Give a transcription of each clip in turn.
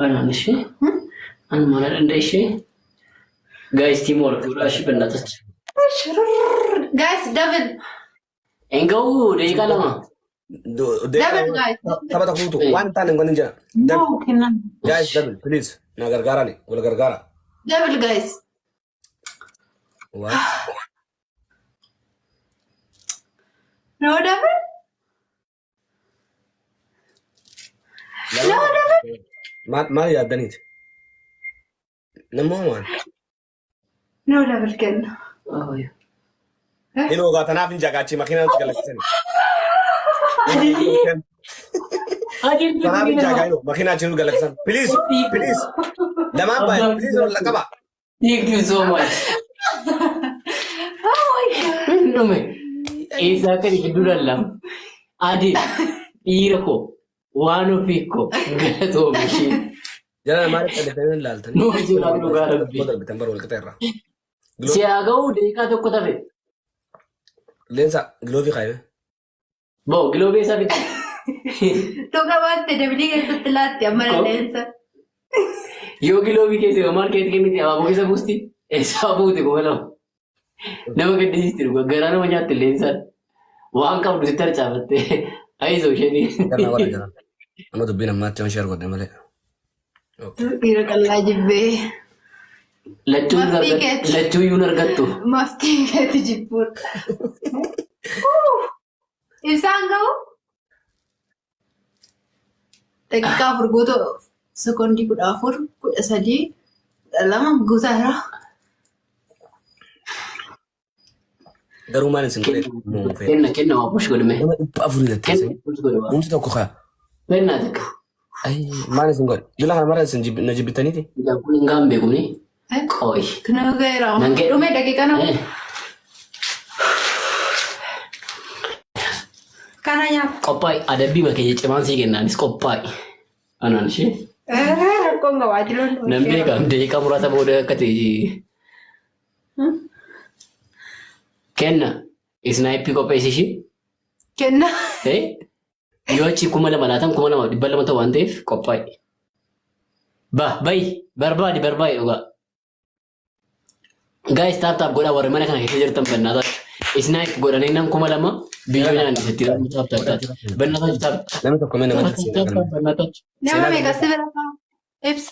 Anaan ishee an mana danda ishee guys teamwork godhaa ishee በእናታች Guys, double. Enga'u daqiiqaa 2. Double, guys. Tapha tokko waan hin taane hin godhin jira. No, kennan. Guys, double, please. Na gargaarani wal gargaara. Double, guys. What? No double? No double? Maal maal yaaddaniiti? Nammoo maal? No double kenna. Inni ogaa tanaaf hin jagaachi makiinaa nuti galaksisani. Tanaaf hin jagaa makiinaa achi nuti galakkisan. Please, please. Lamaan baay'ee please ol qaba. Thank you so much. Oh my God. Hin dhume. Eessaa akka gidduu lallaamu. Adii dhiira koo waan ofii koo galatoomi ishee. Jala maaliif qallatanii ilaaltanii? Nuuf jiraatu dhugaa Rabbi. Tokko darbitan bara wal qixa irraa. Si haa ga'u daqiiqaa 1 tafe. Leensa giloovii kaayime. Boo giloovii eessaa fidde? Toga baatte dabilii keessatti laatti amma leensa. Yoo giloovii keessa maal keetti kenniti abaaboo keessa buusti? Eessaa buute 2000? Nama gaddisiisti dhugaa garaa nama nyaatti leensaan. Waan qabdu sitti harcaafatte. Ayisoo isheen. Ganaa wala jala. Amma dubbiin ammaatti waan share godhe malee. Dhiira qal'aa jibbee. Lachuu Maftii keeti. Lachuu iyyuu hin argattu. Maftii keeti jibbuudha. Ibsaan ga'u? Daqiiqaa 4 guutuu sekoondii 14, 13, 12 guutaara. Garuu maal isin godhe? Kenna kenna waa push godhime. Nama 400 Kenna latteessanii. push godhe waa. Namni tokko kaa. Kenna takka. Maal isin godhe? Jala kana mara isin na jibbitaniiti? Kun hin gaan beekumni. Qoy. Kunoo ga'eera. Nan ga'e. Dhume daqiiqaa nama. Kana nyaata. Qophaa'i adabbii makee cimaan sii kennaanis qophaa'i. Anaan ishee. Rakkoon qabaa jiruun. Nan beeka daqiiqaa muraasa booda akka ta'e. Kenna isnaayipii qopheessi ishee. Kenna. Yoo achi 2000 laatan 2200 ta'u waan ta'eef qophaa'i. Ba bayi barbaadi barbaadi dhugaa. Guys, tap tap godhaa warri mana kana keessa jirtan bannaatachu. Snipe godhanii nan 2000 biyyoo nyaanni sitti tap tap tap. Bannaatachu tap. Namni tokko mee namatti Tap tap bannaatachu. Nama meeqa si bira kaa'u? Ibsa.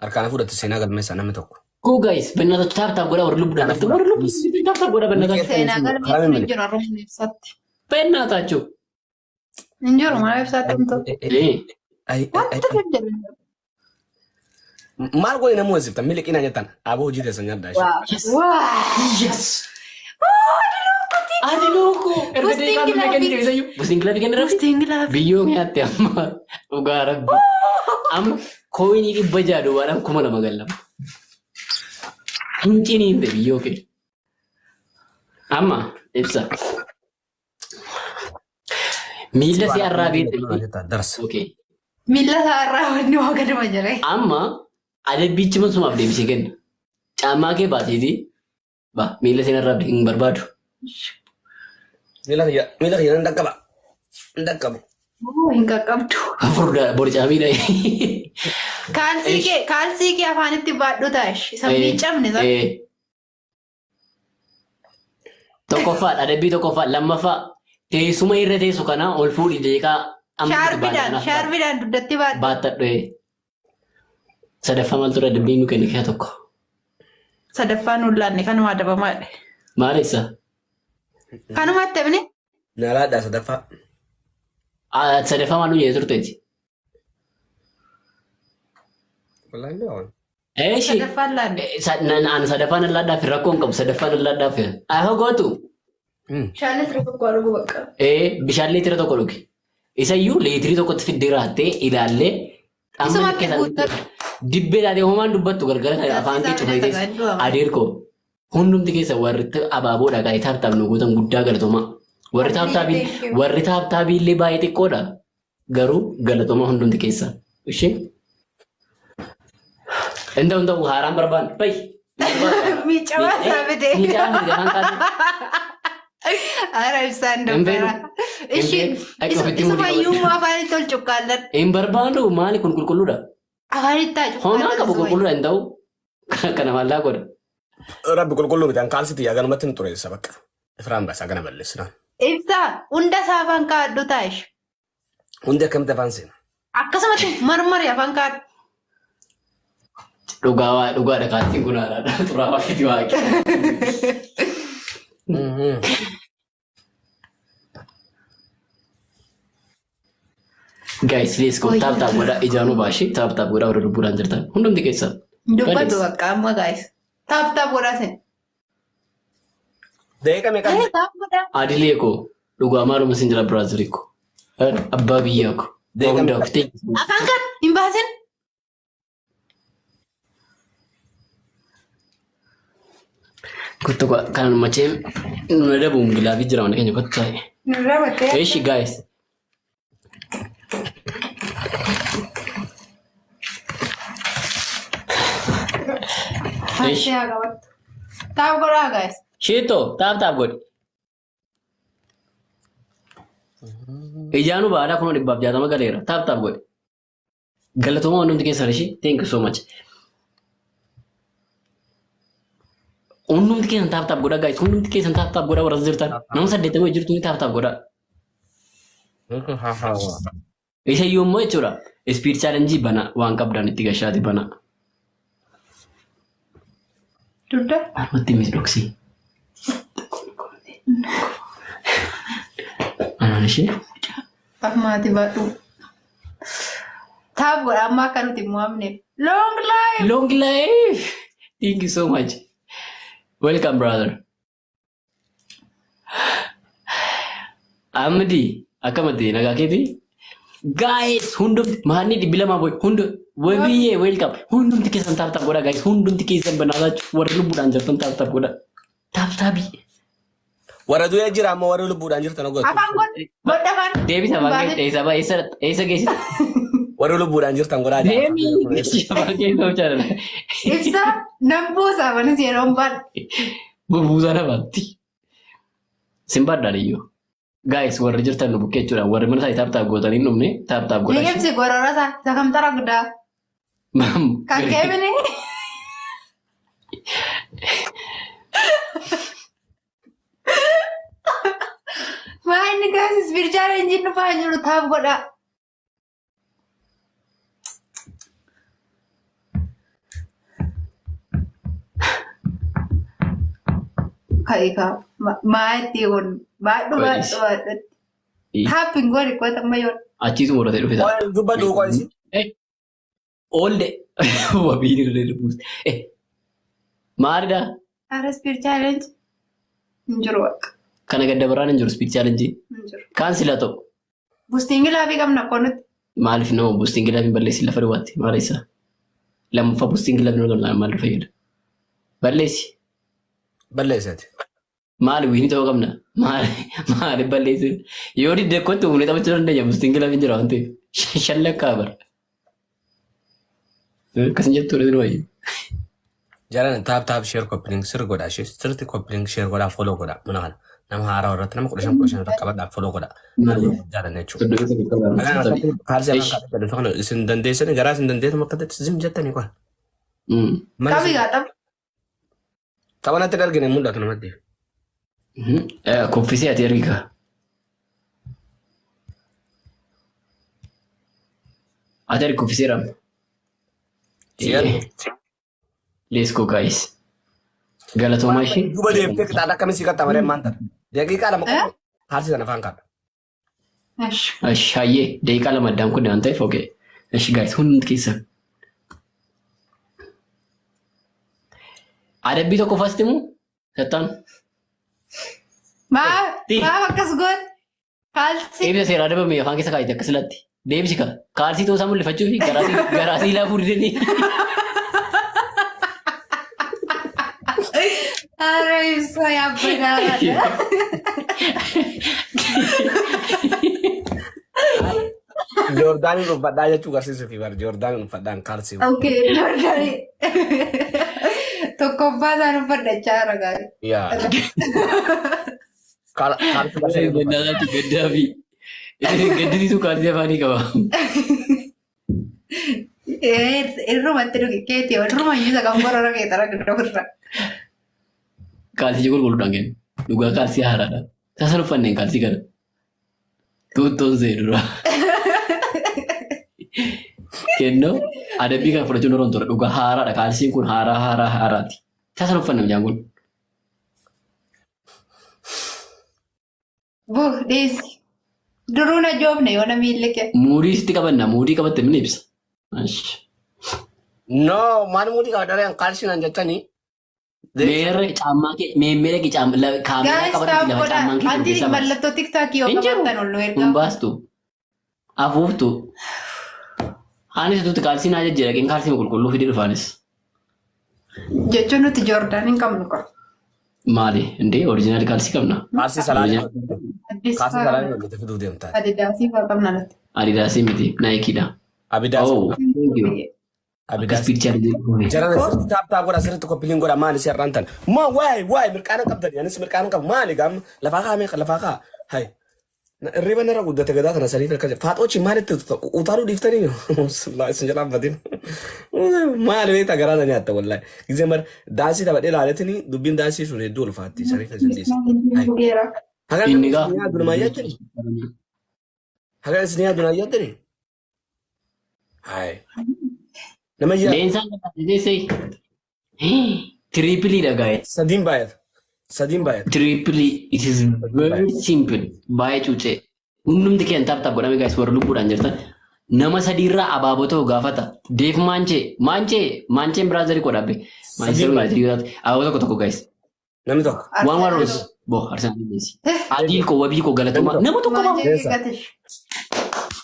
Harkaan fuudhatti seenaa galmeessaa namni tokko. Go guys, bannaatachu tap tap godhaa warri lubbuudhaan haftan warri lubbuudhaan tap tap godhaa bannaatachu. Seenaa galmeessuun hin jiru har'a ibsatti. Bannaatachu. Hin jiru mana ibsaatti hin ta'u. Wanta kan jedhu. Maal godhe namuu wasiftan miliqinaa jettan aboo hojii teessan nyaadhaa ishee. Waa. Yes. Ati looko. Erga Bustiin daqiiqaa dhumee gilaabii. kennite isayyuu. Bustiin gilaabii kennite rabbi. Bustiin gilaabii. Biyyoo nyaatte amma dhugaa rabbi. Amma kooyinii 600 duwwaadhaan 2000 gallama. Hin ciniinte biyyoo kee. Amma ibsa. Miila si arraa beekte. Darsa. Okay. Miila isaa irraa wanni waa gaduma jira. Amma adabbichi masumaaf deebisee kenna. Caammaa kee baasiitii ba miila si irraa hin barbaadu. Miila kiyya nan dhaqqaba. Hin dhaqqabu. Oo, hin qaqqabdu. Furdaa borcaamiidha. Kaalsii kee afaanitti baadhu taash. Isa miicamne sana. Tokkoffaadha adabbii tokkoffaa lammaffaa teessuma irra teessu kana ol fuudhi daqiiqaa amma Shaarbiidhaan shaarbiidhaan dugdatti baadhu. Baattadhu. Sadaffaa maal ture adabbiin nu kenne keessaa tokko? Sadaffaan nuun laanne kanuma adabamaadha. Maal ibsa? Kanuma itti himne. Nalaadhaa sadaffaa. Sadaffaa maal nu jedhee turteeti? Wallaahi hin beeku. Eeshi. Sadaffaan laanne. An sadaffaan allaadhaaf rakkoo hin qabu sadaffaan allaadhaaf. Ahoo gootu. Bishaan liitira tokko arguu bakka. Bishaan liitira 1 dhugi. Isayyuu liitirii 1tti fiddee raattee ilaallee amma Isumatti keessa guuttadhu. Dibbee taatee homaan dubbattu galgala kana afaan kee cufee keessa adeerkoo hundumti keessa warri abaaboodha qaayee tap tap nu gootan guddaa galatoomaa. Warri tap taabii warri tap taabii illee baay'ee xiqqoodha garuu galatoomaa hundumti keessa. Ishee hin ta'u hin ta'u haaraan barbaanne bayi. Miicamaa isaa fide. Miicamaa fide afaan kaasee. Ara ibsaan Hin beenu. dubbara. Hin Ishi beenu. Akka ofitti isuma mudii qabadhu. iyyuu afaanitti ol cuqqaalladhu. Hin barbaadu maali kun qulqulluudha. Afaan itti haa Homaa qabu qulqulluudha hin ta'u. Kana maallaa godha. Rabbi qulqulluu miti an kaalsiti yaa ganumatti hin xureessa bakka. Ifraan baasaa gana balleessinaan. Ibsaa hunda isaa afaan kaa'adhu taa'ish. Hundi akkamitti afaan seena? Akkasumatti marmari afaan kaa'adhu. Dhugaa waa dhugaadha kaalsiin kun haaraadha. Xuraawaa miti waaqi. Guys, let's go. Tap tap godhaa ijaanuu baashee tap tap godhaa warra lubbuudhaan jirtan. Hundumti keessan. Dubbatu bakka amma guys. Tap tap godhaa sin. Daqiiqa meeqa? Ee tap godhaa. Adilee koo dhugaa maaluma sin jira biraazilii koo. Abbaa biyyaa koo. Deeqam- Hundaaf ta'e. Afaan kan hin baasin. Kottu kan machee nuna dabuun gilaafii jira mana keenya kottu taa'e. Nurraa battee. Eeshi guys. Farsee haa qabattu. Tap godhaa guys. Shiitoo tap tap godhi. Ijaanuu baadhaa kunoo 160 galeera. Tap tap godhi. Galatoomaa hundumti keessan ishii. Thank you so much. Hundumti keessan tap tap godhaa guys. Hundumti keessan tap tap godhaa warra as jirtan. Nama 80 jirtu tap tap godhaa. Isa iyyuu immoo jechuudha. Speed challenge bana waan qabdan itti gashaati bana. Dugda. Maalumatti mis dhoksii. Anaan ishee. Afmaati baadhu. Tap godha amma akka nuti hin mo'amneef. Long life! Long life! Thank you so much. Welcome, brother. Amdi, akkamatti nagaa keeti? Guys, hundumti maanni 200 boy hund wabiyyee welcome. Hundumti keessan tap tap godhaa guys. Hundumti keessan banaataa warri lubbuudhaan jirtan tap tap godhaa. Tap tapii. Warra du'ee jira amma warri lubbuudhaan jirtan ogotu. Afaan godhi. Godhi afaan. Deebisa afaan kee eessa eessa eessa geessita? Warri lubbuudhaan jirtan godhaa jira. Deemi afaan kee ta'uu jaalala. Ibsa nan buusa manis yeroo baadhu. Bubuusaa namaatti. Sin baadhaan iyyuu. Guys warri jirtan nu bukkee jechuudha. Warri mana isaanii tap tap gootanii hin dhumne tap tap godhaa. Liqimsi gorora isaa isa kam xara guddaa. Kan keemini. Maa inni gaasis birjaara injin dhufaa hin jiru tap godhaa. Ka'i kaa maa itti kun baadhu baadhu baadhutti. Tap hin goone qoota amma yoo. Achiitu murate dhufe ta'a. Dubbadhu qo'isi. Oolde. Wabiin irra buuse. Maalidha? Ara speed challenge hin jiru bakka. Kana gadda biraan hin jiru speed challenge. Hin jiru. Kaan sila ta'u. Boosting laafii qabna akkoo nuti. Maaliif nama boosting laafii balleessi lafa duwwaatti maal isa? Lammaffaa boosting laafii nu gargaara maal fayyada? Balleessi. Balleessati. Maali wiini ta'uu qabna? Maali maali balleessi? Yoo didde kottu humna taphachuu dandeenya boosting laafii jira waan ta'eef. Shan lakkaa bara. Akkasin jettu dha wayii. Jalan tap tap share copy link sirri godhaa ishee sirriitti copy link share godhaa follow godhaa mana kana nama haaraa irratti nama 15 15 irratti qabadhaa follow godhaa. Jaalan jechuudha. Kaalsii afaan kaadhatu kana isin dandeessanii garaa isin dandeessu akka ta'etti zim jettanii qofa. Qabi gaa tapha. Tapha natti hin argine mul'atu namatti. Kuffisee ati ergi kaa. Ati ergi kuffisee ramma. Let's go guys. Galatoomaa ishee. Duuba deemtee qixaadha akkamiin si qaxxa malee maal ta'a? Daqiiqaa 2 qofa kaalsii sana afaan kaadha. Shaayee daqiiqaa 2 addaan kun waan ta'eef okay. Eshi guys hundumti keessan. Adabbii tokko fasti moo? Sattaan. Maaf akkas goon? Kaalsii. Deebisa seeraa adabame afaan keessa kaayite akkas latti. Deebisi ka. Kaalsii ta'uu isaa mul'ifachuu fi garaasii laafuu didanii. Ara ibsa yaabbadaadha. Joordaaniin uffadhaa jechuu garsiisuuf bar Joordaaniin uffadhaan kaalsii. Okay, Joordaanii. Tokkoffaa isaan uffadhachaa jira gaarii. Yaa. Kaalsii barsiisuu uffadha. Gaddaadhaatti gaddaa fi gaddisiisuu kaalsii afaanii qaba. Irrumatti dhugi keetii irruma iyyuu isa kan gorora kee tara irra. Kaalsii qulqulluudhaan kennu. Dhugaa kaalsii haaraadha. Tasa uffanneen kaalsii kana. Tuuttoon see dura. Kennoo adabbii kana fudhachuun irra hin ture. Dhugaa haaraadha. Kaalsiin kun haaraa haaraa haaraati. Tasa uffanne mucaan kun. Buh dhiisi. Duruu na joobne yoo na miilli kee. Muudii sitti qabanna. Muudii qabatte min ibsa. Ashi. No, maal muudii qaba dareen kaalsii naan jettanii. Meerre caammaa kee meemmee dhaqi kaameeraa Guys, qabadhu tap lafa godhaa. caammaan kee jiru Anti keessaa baasi. mallattoo TikTokii yoo Hin jiru. qabaattan ol nu Hin ergaa. baastu. Afuuftu. Anis tuuti kaalsii naa jajjira dhaqeen kaalsii qulqulluu fidee dhufaanis. Jechuun nuti Joordaan hin qabnu qaba. Maali? Indee original kaalsii qabna. Kaalsii salaanii. Addis Kaalsii fa'aa salaanii hojjete fiduu deemtaa. Adidaasii fa'aa qabna nuti. Adidaasii miti. Naayikiidha. Abidaas. Oh, thank you. Akkas Abidaas. picture jedhu. Jarana sirriitti tap tap godha, sirriitti copy link godha. Maali si har'aan tan? Ma waay waay, mirqaana qabdani, anis mirqaana qabu. Maali gaam lafaa kaa meeqa lafaa kaa hay hirriba narra guddate gadaa tana saniif akka faaxoochi maalitti utaaluu dhiiftanii isin jalaa batin maali beektaa garaa na nyaatta wallahi gizee mar daansii taphadhee ilaaleetini dubbiin daansii sun hedduu ulfaatti saniif isin dhiise. Dhugeera. Hagan Inni gaa. isin yaadu namaa yaaddani, hagan isin yaadu namaa yaaddani, hay nama yaadu. Leensaan teessee. Tripleiidha gaa'e. Sadiin baay'ata, sadiin baay'ata. Triple, it is very simple. Baay'ee cuucee. Hundumti keenya tap tap godhame guys, warra lubbuudhaan jirtan. Nama sadiirraa abaaboo ta'u gaafata. Deef maanchee maanchee maancheen brother koo dhaabbe. Manchester United yoo taate abaaboo tokko tokko guys. Namni tokko. Waan waan roos. Bo Arsenal Messi. Adii koo, wabii koo, galatoomaa. Nama tokko abaaboo. Leensa.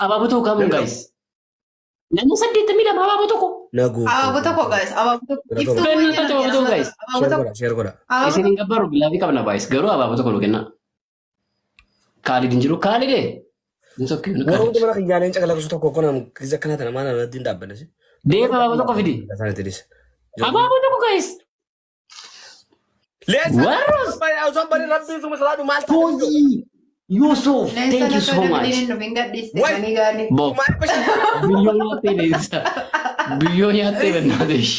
Abaaboo tokko qabuun guys. Nama 82 abaaboo tokko. Naguu. Abaaboo tokko guys. Abaaboo tokko. Iftuu Kennaa abaaboo tokko guys. Abaaboo Share tokko. godha, share godha. Abaaboo Isin hin gabbaru glove qabna baay'is garuu abaaboo tokko nu kenna. Kaalid hin jiru Kaalidee. Hin sokkee Warra hundi mana kiyyaaleen cakalaqsu tokko kun giza akkana tana maal irratti hin dhaabbanne. Deema abaaboo tokko fidi. Abaaboo tokko guys. Leensa. Warros. Osoo bari rabbiin suma salaadu maal Fozi. Yusuf, thank you so much. Bo, biyyoo nyaattee leensa. Biyyoo nyaattee bennaatesh.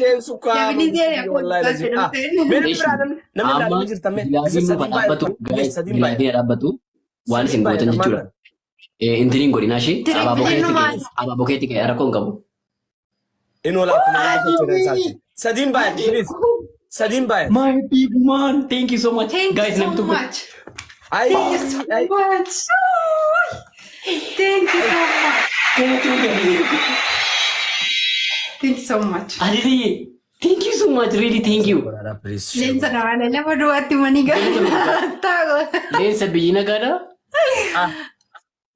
Leensu kaa. Amma gloveiin nuuf dhaabbatu, guys, gloveiin dhaabbatu waan isin gootan jechuudha. Intiniin godhinaa ishee abaaboo keetti ka'e, abaaboo keetti ka'e, rakkoo hin qabu. Inni olaa sadiin baay'ate, please. Sadiin baay'ate. My big man, thank you so much. Thank Guys, you namni so tokko much. Thank you so much. Thank you so much. Thank you so much. Adiliyye, thank you so much, really thank you. Leensa namaa lafa duwwaatti manii gahaa. Leensa, biyyi nagaadha?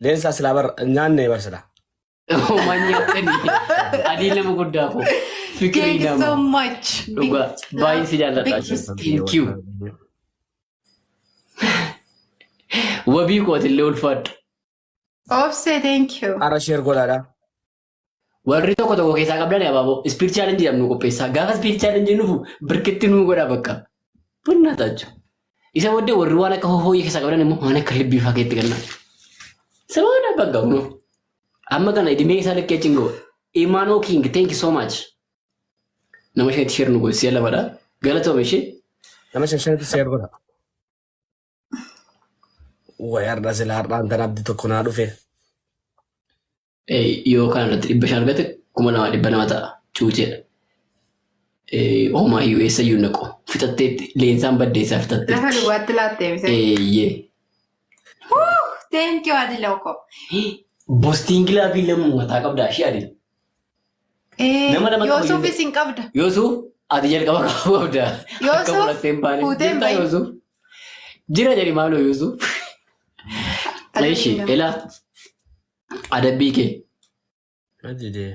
Leensa silaa bar nyaanne bar silaa. Homaan nyaattanii. Adii nama guddaa koo. Fikirii Thank you so nama. much. Dhugaa baay'ee si jaalladha. Thank you. Wabii kootillee ulfaadhu. Obse, thank you. Ara share godhaadha. Warri tokko tokko keessaa qabdan abaaboo speed challenge jedhamu nu qopheessaa. Gaafa speed challenge nufu birkitti nuu godha bakka. Bunna tachu. Isa booddee warri waan akka hohooyyee keessaa qabdan immoo waan akka libbii fa'aa keetti kennaa. Isa booda bakka kunoo. Amma kana idimee isaa lakkee achiin ga'u. Imaanoo King, thank you so much. Nama isheetti share nu godhi si'a lamadha. Galatoome ishee. Nama shan shanitti share godha. Wayi har'a silaa har'aan tan abdii tokko naa dhufe. Yoo kana irratti 500 argate 2,200 ta'a. Cuuceedha. Homaa iyyuu eessa iyyuu naqu. Fixatteetti leensaan baddeessaa Lafa fixatteetti. duwwaatti laattee miti. Eeyyee. Thank you, Adiloko. Boostiin glove lama mataa qabdaa ishee adii. Nama lama qaba. Yoosuufis hin qabda. Yoosuuf, ati jalqaba qabuu qabda. Akka Yoosuuf fudhattee hin baane. fuutee hin Jirtaa bahin. Yoosuuf? Jira jedhi maaloo Yoosuuf. Ishee elaa adabbii kee. Ajajee.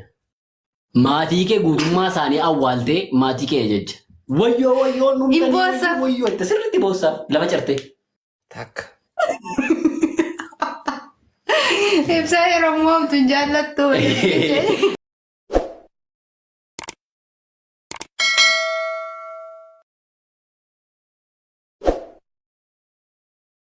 Maatii kee guutummaa isaanii awwaaltee maatii kee jecha. Wayyoo wayyoo nuun Hin boossaaf. Wayyoo itti sirriitti boossaaf lafa carte. Takka. Ibsaa yeroo moomtu hin jaallattu.